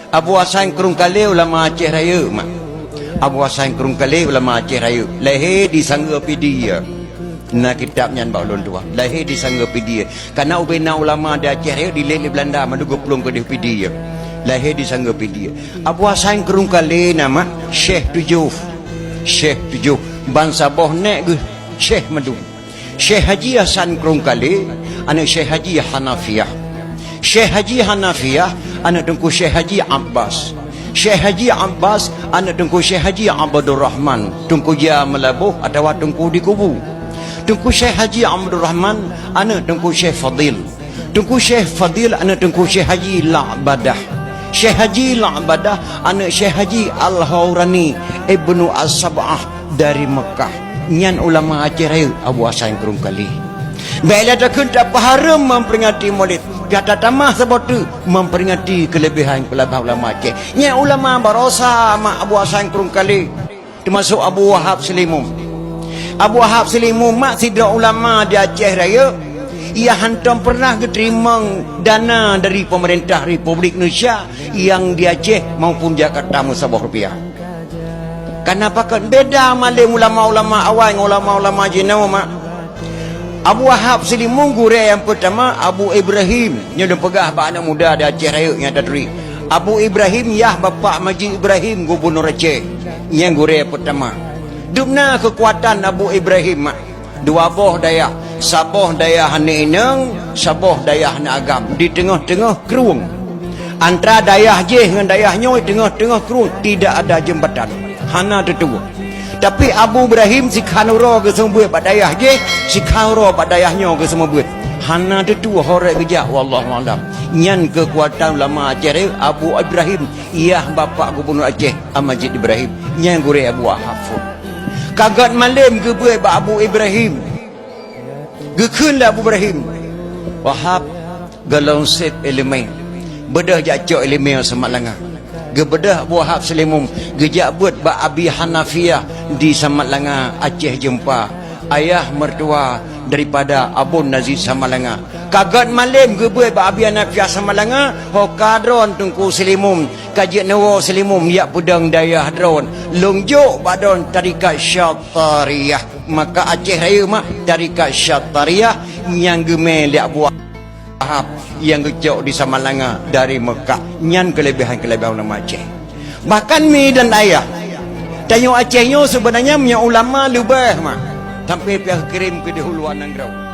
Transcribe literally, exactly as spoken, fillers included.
Abu Hasan Krueng Kalé ulama Aceh Rayeuk, mak. Abu Hasan Krueng Kalé ulama Aceh Rayeuk, lahé di Sanggeue Pidie. Na kitab nyan bak ulôn tuan, lahé di Sanggeue Pidie. Kana ubena ulama di Aceh Rayeuk dilèe lé Beulanda, mandum geuplueng keudéh Pidie. Lahé di Sanggeue Pidie. Abu Hasan Krueng Kalé na, mak, Syekh Tujoh. Syekh Tujoh. Ban saboh nèk geuh Syekh mandum. Syekh Haji Hasan Krueng Kalé, aneuk Syekh Haji Hanafiah. Syekh Haji Hanafiah, aneuk Teungku Syekh Haji Abbas. Syekh Haji Abbas, aneuk Teungku Syekh Haji Abdurrahman, Teungku Jia Meulaboh atawa Teungku di Kubu. Teungku Syekh Haji Abdurrahman, aneuk Teungku Syekh Fadil. Teungku Syekh Fadil, aneuk Teungku Syekh Haji La'badah. Syekh Haji La'badah, aneuk Syekh Haji Al-Haurani Ibnu As-Sab'ah dari Mekah. Nyan ulama Aceh Rayeuk, Abu Hasan Krueng Kalé. Bèk lé takheun tapeuhareuem memperingati Maulid. Gata tamah saboh teuk memperingati keuleubèhan-keuleubèhan ulama Aceh. Nyan ulama barosa, mak, Abu Hasan Krueng Kalé. Teumasok Abu Wahab Seulimum. Abu Wahab Seulimum, mak, sidroe ulama di Aceh Rayeuk, ia hantom pernah geuteurimong dana dari peumeurintah Republik Indonesia nyang di Aceh maupun Jakarta meusaboh rupiah. Kana pakon beda malém ulama-ulama awai ngon ulama-ulama jinoe, mak. Abu Wahab Seulimum gurèe nyang peutama Abu Ibrahim, nyoe lôn peugah bak aneuk muda di Aceh Rayeuk nyang taturi. Abu Ibrahim yah bapak Majid Ibrahim, gubunur Aceh, nyang gurèe peutama. Dum na keukuatan Abu Ibrahim, mak. Dua boh dayah, saboh dayah aneuk inong, saboh dayah aneuk agam, di teungoh-teungoh krueng. Antara dayah jéh ngon dayah nyoe teungoh-teungoh krueng tidak ada jeumbatan, hana teutuwoe. Tapi Abu Ibrahim sikhan uroe geuseumeubeuet bak dayah jéh, sikhan uroe bak dayah nyoe geuseumeubeuet. Hana teutuwoe horeuet geujak, wallahu a'lam. Nyan keukuatan ulama Aceh Rayeuk, Abu Ibrahim, yah bapak gubunur Aceh, Majid Ibrahim. Nyan gurèe Abu Wahab phon. Ka göt malém geubeuet bak Abu Ibrahim. Geukheun lé Abu Ibrahim, "Wahab, gohlom sép iéleumé. Beudôh jak cok iéleumé u Samalanga." Geubeudôh Abu Wahab Seulimum, geujak beuet bak Abi Hanafiah di Samalanga, Aceh Jeumpa, ayah mertua daripada Abon Nazir Samalanga. Ka göt malém geubeuet bak Abi Hanafiah Samalanga, ho ka droen Teungku Seulimum, ka jeuet neuwoe Seulimum jak peudong dayah droen, lôn jok bak droen tarekat Syathariyah. Maka Aceh Rayeuk, mak, tarekat Syathariyah nyang geumé lé Abu Wahab nyang geucok di Samalanga dari Mekah. Nyan keuleubèhan-keuleubèhan ulama Aceh. Bahkan mi dan ayah, tanyoe Aceh nyoe seubeunajih meunyoe ulama leubeh, mak, sampoe pih kirém keudéh u luwa nanggroe.